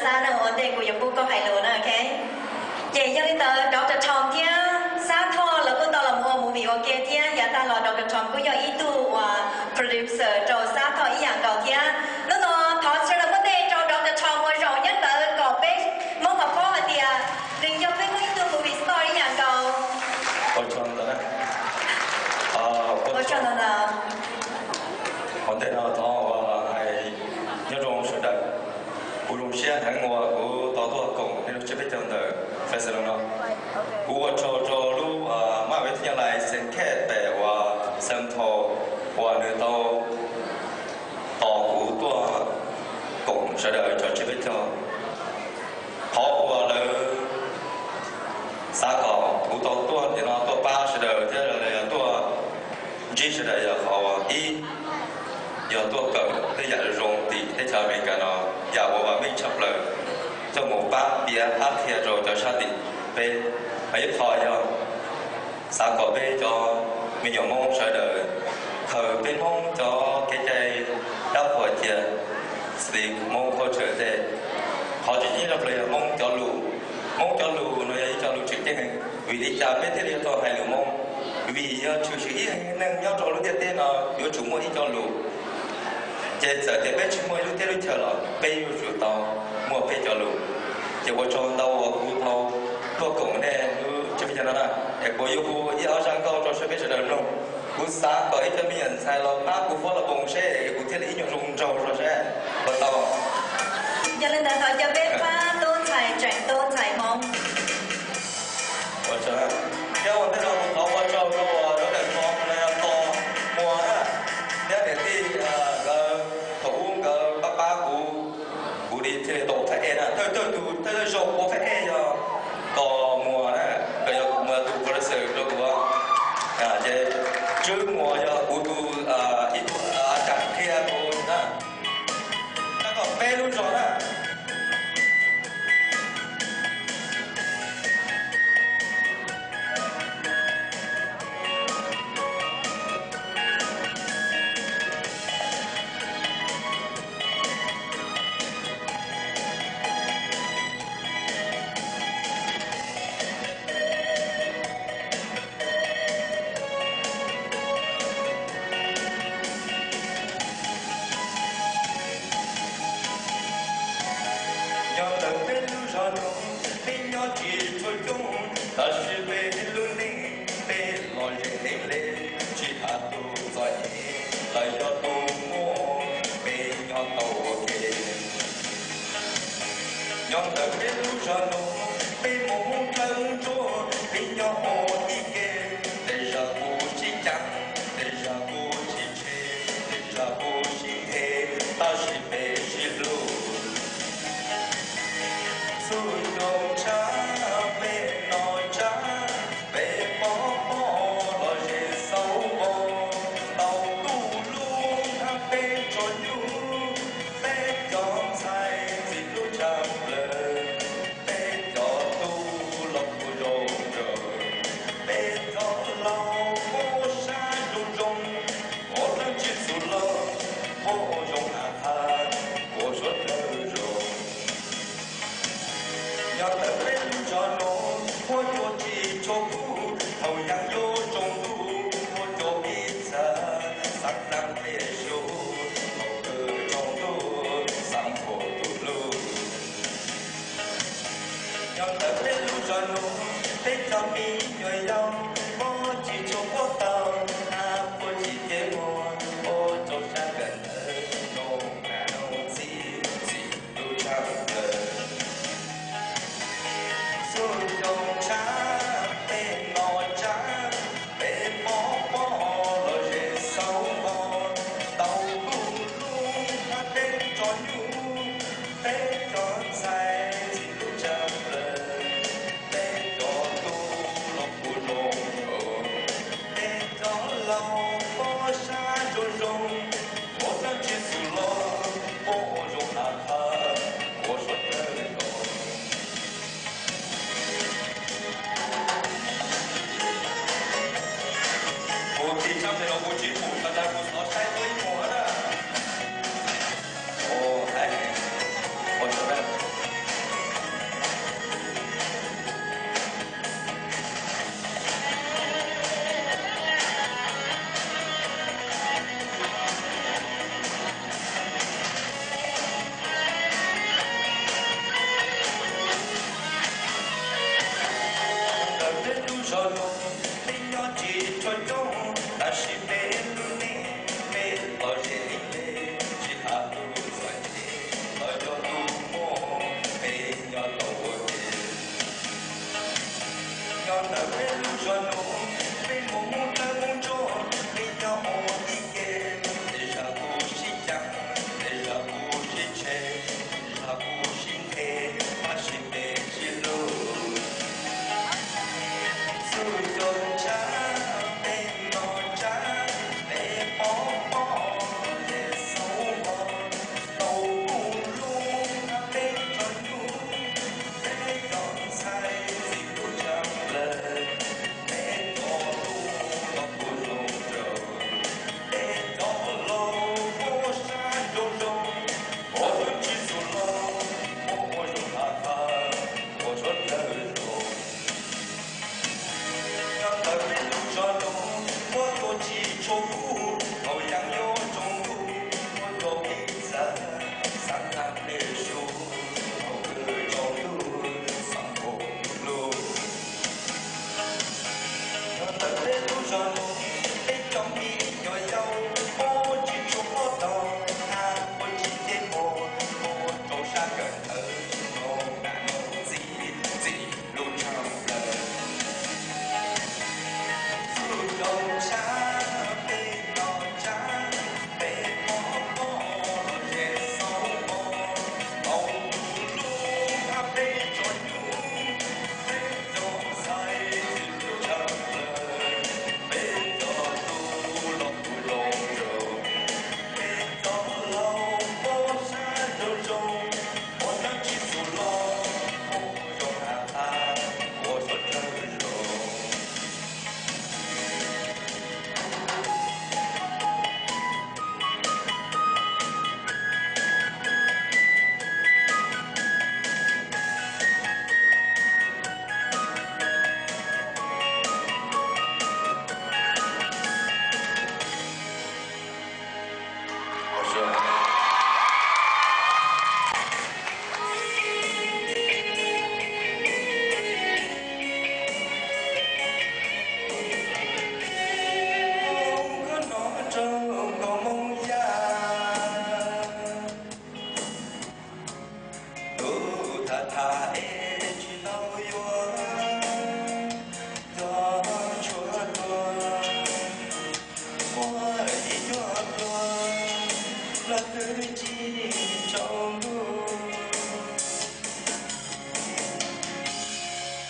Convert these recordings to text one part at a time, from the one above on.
Ua ntej kuv yuav pub koj hais lus na, ok? Ces yog li ntawd Doctor Tom thiab Xab Thoj los kuj tau los mus ua movie ua ke thiab, yav tag los Doctor Tom kuj yog ib tug uas producer rau Xab Thoj ib yam nkaus thiab. Hnub no thov sawv daws muab tej rau Doctor Tom ua zaum nyob ntawd kom peb Hmoob paub hais tias nws yog peb Hmoob ib tug movie star ib yam nkaus. Ua tsaug ntau. Ua tsaug ntau. Ua ntej no thov hais nyob zoo sawv daws. Kuv zoo siab heev uas kuv tau tuaj koom nej lub tsiab peb caug ntawm Festival no. Kuv ua tsaug rau lub maj vej thib nyab lais Xeem Kej pem uas Xeem Thau uas nws tau tos kuv tuaj koom sawv daws cov tsiab peb caug. Qhov uas lawv xav kom kuv tau tuaj tim no tuaj pab sawv daws thiab tuaj ntsib sawv daws yog qhov uas ib, yog tuaj kawm tej yam zoo zoo tim teb chaws Amelikas no, yam uas vam meej tshaj plaws, coj mus pab piav qab qhia rau cov sab tim peb. Hos ib qho yog xav kom peb cov me nyuam Hmoob sawv daws khaws peb Hmoob cov kev cai dab qhuas cia, txiv Hmoob culture tej. Qhov tseem ceeb tshaj plaws yog Hmoob cov lus. Hmoob cov lus no yog ib co lus tseem ceeb heev. Vim li cas peb thiaj li yuav tau hais lus Hmoob? Vim yog tshwm sim ib neeg nyob rau lub ntiaj teb no yuav tsum muaj ib co lus. Ces txawm tias peb tsis muaj ib lub teb lub chaw los peb yuav tsum tau muaj peb cov lus. Ces ua tsaug ntau uas kuv tau tuaj koom nej lub tsiab peb caug no na, es kuv yuav hu ib ob zaj nkauj rau sawv peb sawv daws mloog. Kuv xav kom ib co me nyuam ntxhais los pab kuv fob los poos seb kuv thiaj li ib nyuag zoo nraug rau seb puas tau. Yog li ntawd thov cov peb pab tub ntxhais tseem tub ntxhais Hmoob. Thiab ua ntej no kuv thov ua tsaug rau uas Dawb Daim Hmo los yog Tos Muas na, thiab niam tij nkawd thaum ub nkawd pab pab kuv, kuv thiaj li tau thaj ej na. Thawj thawj tus thawj thawj zaug kuv thaj ej yog Tos Muas na, nkawd yog Tos Muas tus producer rau kuv. Ces Tswb Muas yog kuv tus ib tug a kas qhia kuv na. Tab tom peb lub zog na. Nyob ntawm peb lub zos no, peb nyob tsis tshua coob, tab sis peb lub neej peb lom zem heev li, tsis hais tus txom nyem los yog tus muaj, peb nyob tau ua ke. Nyob ntawm peb lub zos no, peb muaj Hmoob dawb ntsuab, peb nyob ua ib ke, tej zaum kuj sib cav, tej zaum kuj sib tshem, tej zaum kuj sib hem, tab sis peb sib hlub. Txhua xyoo tshav peb no tshav, peb pov pob los ze xauv npo, tau tu lub hab peb tso nyuj, peb cov ntxhais txiv hlub tshaj plaws, peb cov tub los kuj zoo nraug, peb cov laus muaj sab zoo zoo, ua leej tsis txus los, ua zoo av qha, ua suav dawg zoo. Nyob ntawm peb lub zos no, huab cua tsis tshua kub, thaum yaj yuav tsaus ntuj, huab cua ib txha, xav txaj qhia xyuv, thaum kawg tsaus ntuj, xav npau tus hlub. Nyob ntawm peb lub zos no, peb cov me nyuam yaus, huab tsis tshua quaj tau, hab puab tsis cem muag, ua rau sab kawm ntawv, noog nam noog txiv, txiv hlub tshaj plaws. Txhua xyoo tshav peb no tshav, peb pov pob los ze xauv npo, tau tu lub hab peb tso nyuj, peb cov ntxhais txiv hlub tshaj plaws, peb cov tub los kuj zoo nraug, peb cov laus muaj sab zoo zoo, ua leej tsis txus los, ua zoo av qha, ua suav dawg zoo. Kuv tiv tshaj pem no kuv tsis pum tas tas kuv xov saib tuaj ib muag na. Ua, ua tsaug na.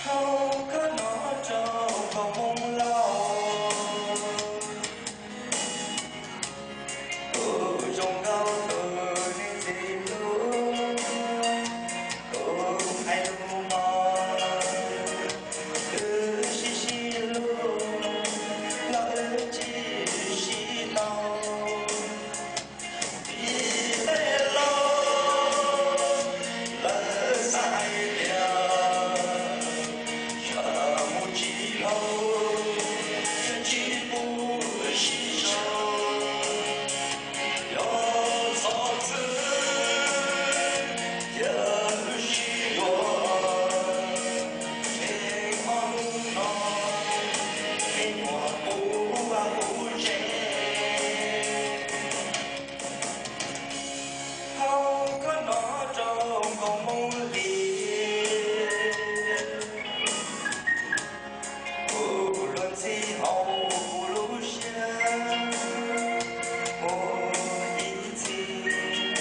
Hauv khob no rau nkaus moo lauj, tus zoo nkauj tus neeg ntxim hlub, tus hais lus mos, wb sib sib hlub los wb tsis sib tau. Vim tej laus lawv xav hais tias sawv mus tsis dhau, yeej tsis pub sib sau. Yog txhob txwm cia wb sib yuav, tseg ob hnub no me nyuam puv vaj puv tsev. Hauv khob no rau nkaus moo hli, kuv luag ntxhi hauv kuv lub siab mus ib txhis.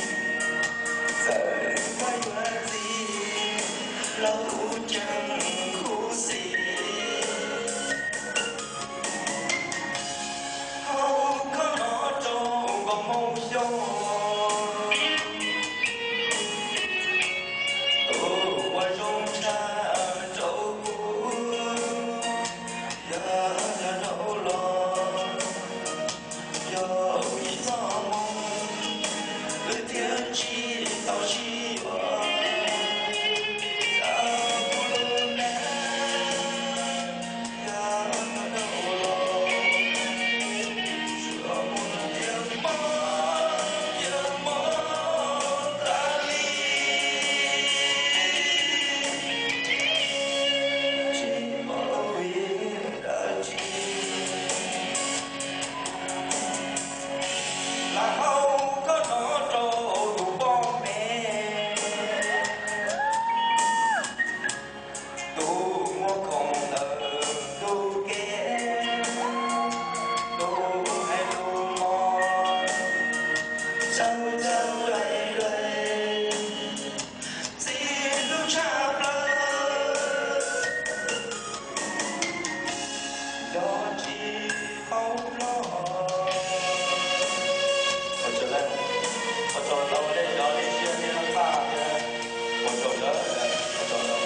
Txawm koj yuav ntxim los kuv ceev khuv xim. Hauv khob no rau nkaus moo xyoo, tus uas zoo tshaj rau kuv, yog nrog rau los yog ib txoj hmoo, wb thiaj tsis tau sib yuav. Yog kuv lub neej, yog nrog rau los, tsuas muaj tias mob, tias mob tas li. Tsis paub vim dab tsi, lam hauv khob no rau tus poj me, tus muaj khoom ntawm tus kev, tus hais lus mos, caug caug dai dai, ntxim hlub tshaj plaws. Yog tsis paub hlob. Ua tsaug, ua tsaug ntau, nej cov nej siab thiab paj thiab, ua tsaug ntau, ua tsaug ntau.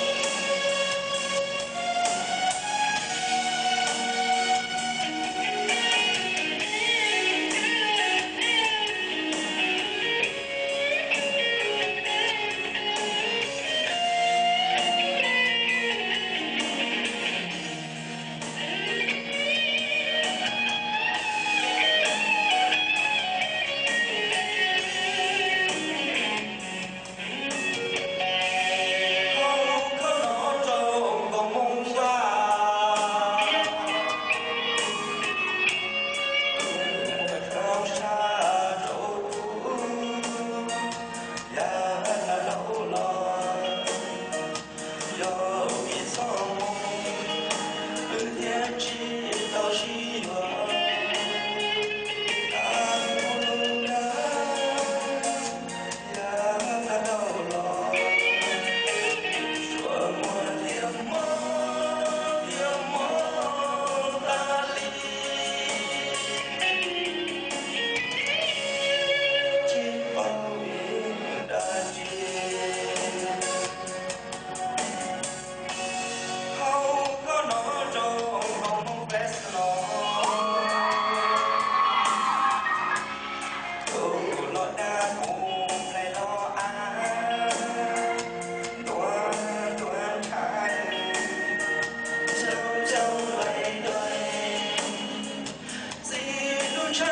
Tsis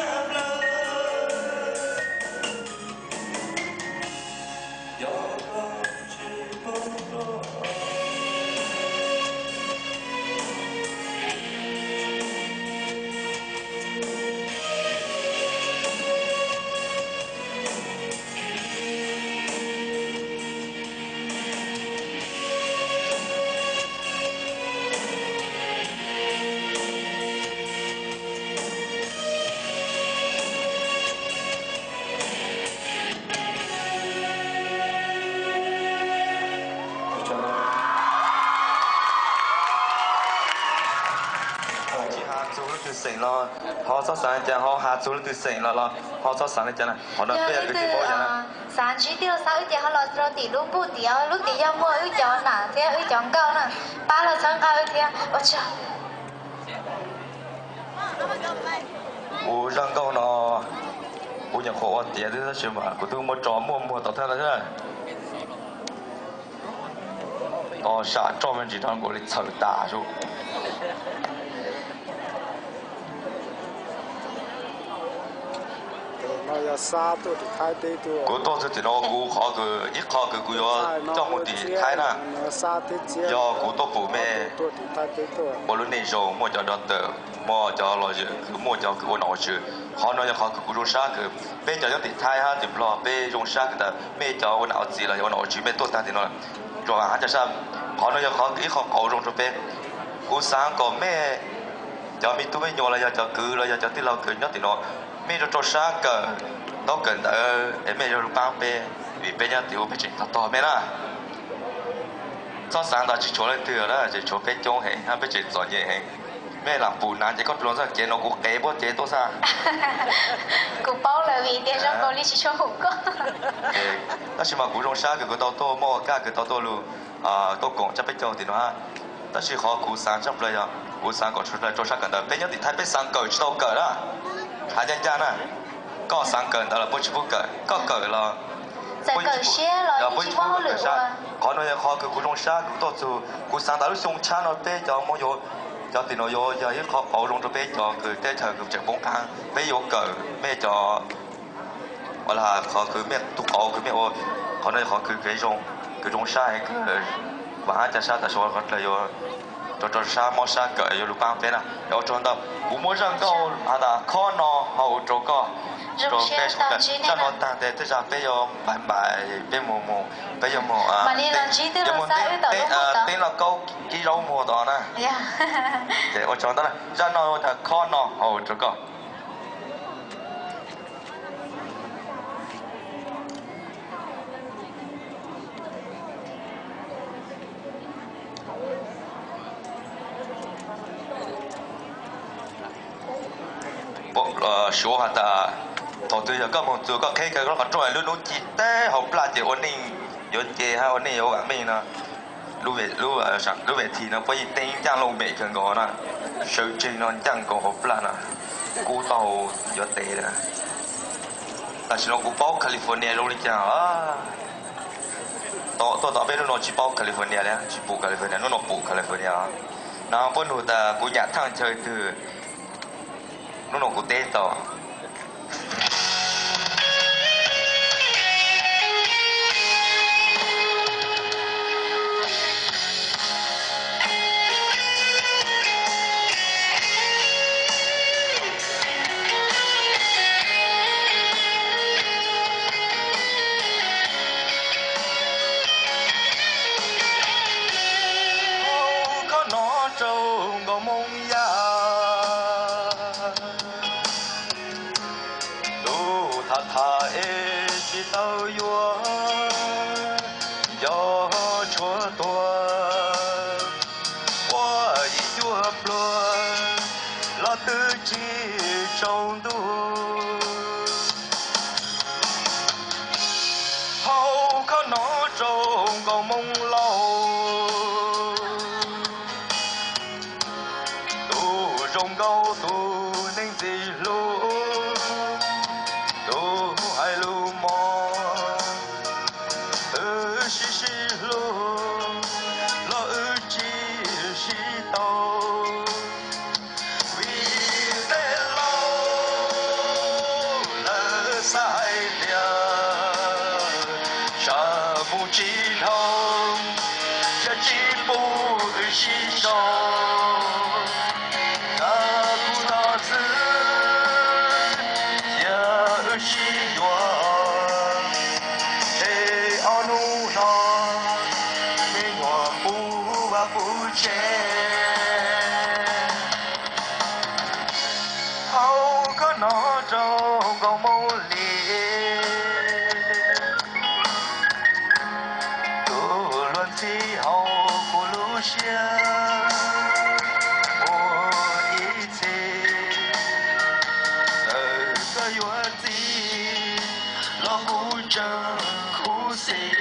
has txug leej twg xeem los ho txhob xaav li cas, ho has txug leej twg xeem los los ho txhob xaav li cas na. Qhov no peb yog kwv tij Hmoob yog na. Xaav ntsib tij laug Xab wb ces ho los rau tim lub npuj tim lub tim yog muaj wb cov nam thiab wb cov nkauj na, pab los txhawb nqa wb thiab ua tsaug. Kuv zaj nkauj no kuv nyuam qhuav ua tiav xwb tab sis mas kuv twb muab tso muaj muag tau thiab na. Tos sam roj me ntsis no kuv li txhawm tas su. Kuv tuaj txug tim no kuv qhov kws ib qho kws kuv yuav coj mus tim Thaib na, yog kuv tuaj pum mej ua lub neej zoo, muaj cov doctor, muaj cov lawyer, kws muaj cov kws ua nom ua tswv. Qhov no yog qhov kws kuv zoo sab kws peb cov nyob tim Thaib hab tim Nplog peb zoo sab kws tas mej cov ua nam ua txiv los yog ua nom ua tswv mej tuaj tag tim no, tsuas vam hab ca sab. Qhov no yog qhov kws ib qho qauv zoo rau peb. Kuv xaav kom mej cov me tub me nyuam los yog cov kwv los yog cov tij laug kws nyob tim no, mej rau rau sab kawm ntaub kawm ntawv es mej yuav lug paab peb, vim peb nyob tim ub peb tseem tog tog mej na. Txhob xaav tas tsis tshuav leej twg na, tseem tshuav peb coob heev hab peb tseem txom nyem heev. Mej lam pum nav ces koj dluag txoj kev no kuv qev puab cev tuaj xwb. Kuv paub lawm vim tias zoo nkaus li tsis tshua pum koj. Tab sis mas kuv zoo sab kws kuv tau tuaj muaj ua kaj kws tau tuaj lug tuaj koom tsab peb caug tim no hab. Tab sis qhov kuv xaav tshaj plaws yog kuv xaav kom rau sab kawm ntawv, peb nyob tim Thaib peb xaav kawm tsis tau kawm na. Has ncaj ncaj na, koj xaav kawm ntawv los puab tsis pub kawm, koj kawm los puab tsis pub kawm sab. Qhov no yog qhov kws kuv zoo sab kws kuv tuaj txug, kuv xaav tas lub xyoo tshab no peb cov Hmoob yuav, cov tim no yuav yog ib qho qauv zoo rau peb cov kws teb chaws kws tseem poob qab, peb yuav kawm mej cov ua la qhov kws mej tug qauv kws mej ua. Qhov no yog qhov kws zoo, kws zoo sab heev kws vam hab ca sab tas su qhov dlawg yuav rau rau sab mob sab kawm yuav lug paab peb na. Ua tsaug ntau, kuv muab zaj nkauj has tas khob no hau rau koj, rau peb, zaj no tag ntes tej zag peb yuav npais npais peb mus mus, peb yuav mus, yuav mus teeb lauj kaub kib zaub muag tod na. Ces ua tsaug ntau, zaj no hu tas khob no hau rau koj. Suav has tas, thaum twg yog koj moog txug koj qheb kawg lub qhov rooj, lub nub ci teb hauv plaj ces ua neej yuav nce hab ua neej yuav vam meej no. Lub ve thi no puab yeej teeb ncaaj looj mem kawg nkaus na, sawv tsees no ncaaj nkaus hauv plaj na, kub taub yuav tes li. Tam sim no kuv paub California zoo li cas. Tuaj tod peb hnub no tsis paub California li, tsis pum California, hnub no pum California. No puab nug tas kuv nyam thaaj chaw twg, hnub no kuv teb tau. Hauv khob no raug nkaus moo yaj, tus tham tham es tsis tau yuav, yog tshuav tuag ua yim cuaj pluag los twb tsis tsaus ntuj. Hauv khob no raug nkaus moo laus, tus zoo nkaus tus neeg ntxim hlub, tus hais lus mos, wb sib sib hlub los wb tsis sib tau. Vim tej laus Tsis dhau, yog tsis pub wb sib sau, koj kuv tog xwb, cia wb sib yuav, es ob hnub no me nyuam pub vaj pub tsev. Hauv khob no rau nkaus moo li, tus luag ntxhi hauv kuv lub siab muaj ib txhis, txawm koj yuav txi los kuv tseem khuv xim.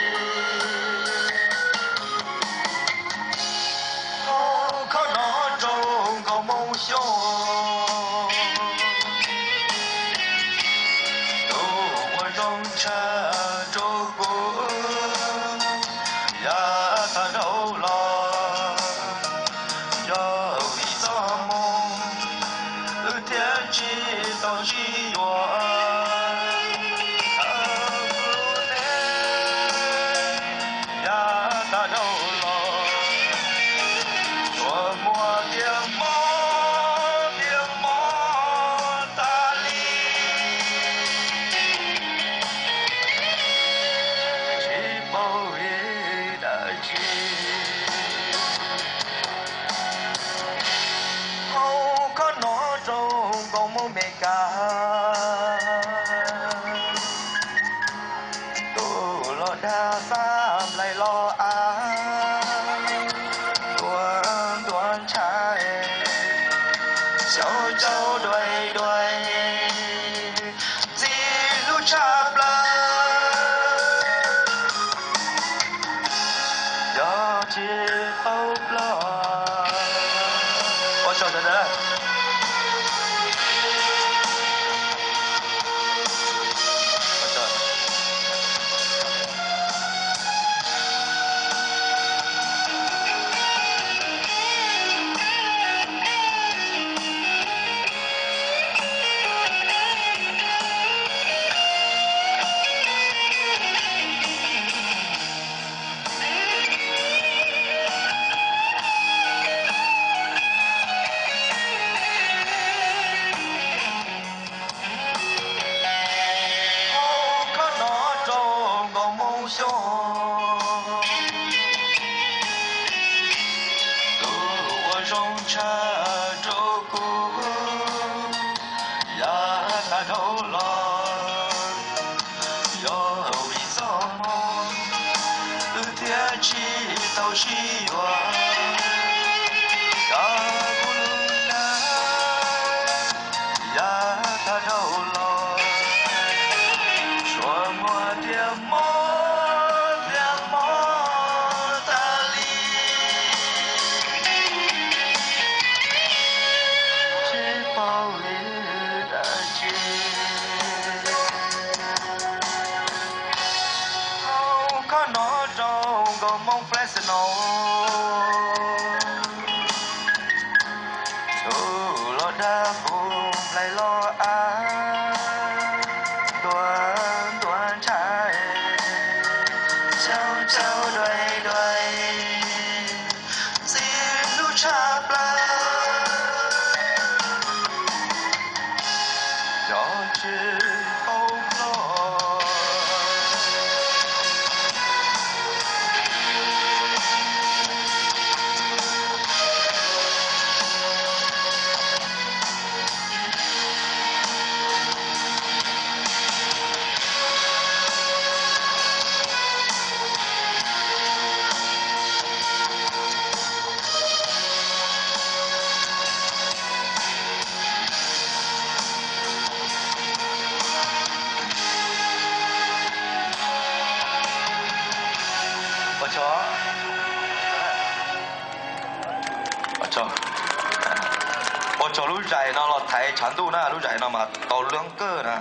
Hauv khob no rau nkaus moo xyoo, tus uas zoo tshaj rau kuv, yav tag dhau los, yog vim txoj hmoo wb thiaj tsis tau sib yuav. Yav tag dhau los, tsuas muaj tias mob, tias mob tas li, tsis paub vim dab tsi. Hauv khob no rau nkaus moo Meskas, tus los dag xab nplaim los av, tua ntuag ntshai, xyaum xyaum duav duav, ntxim hlub tshaj plaws, yog tsis paub ploj. Ua tsaug sawv daws. Hauv khob no rau nkaus moo xyoo, tus uas zoo tshaj rau kuv, yav tag dhau los, yog vim txoj hmoo wb thiaj tsis tau sib yuav. Koj kuv lub neej yav tag dhau los, tsuas muaj tias mob, tias mob tas li, tsis paub vim dab tsi. Hauv khob no rau nkaus moo Fresno, tus los dag puv nplaim los av, ntuag ntuag ntshai, xyaum xyaum duav duav, ntxim hlub tshaj plaws, yog tsis paub ploj. Ua tsaug, ua tsaug lub zais no los thaiv tshav ntuj na, lub zais no mas tau lub kawg na.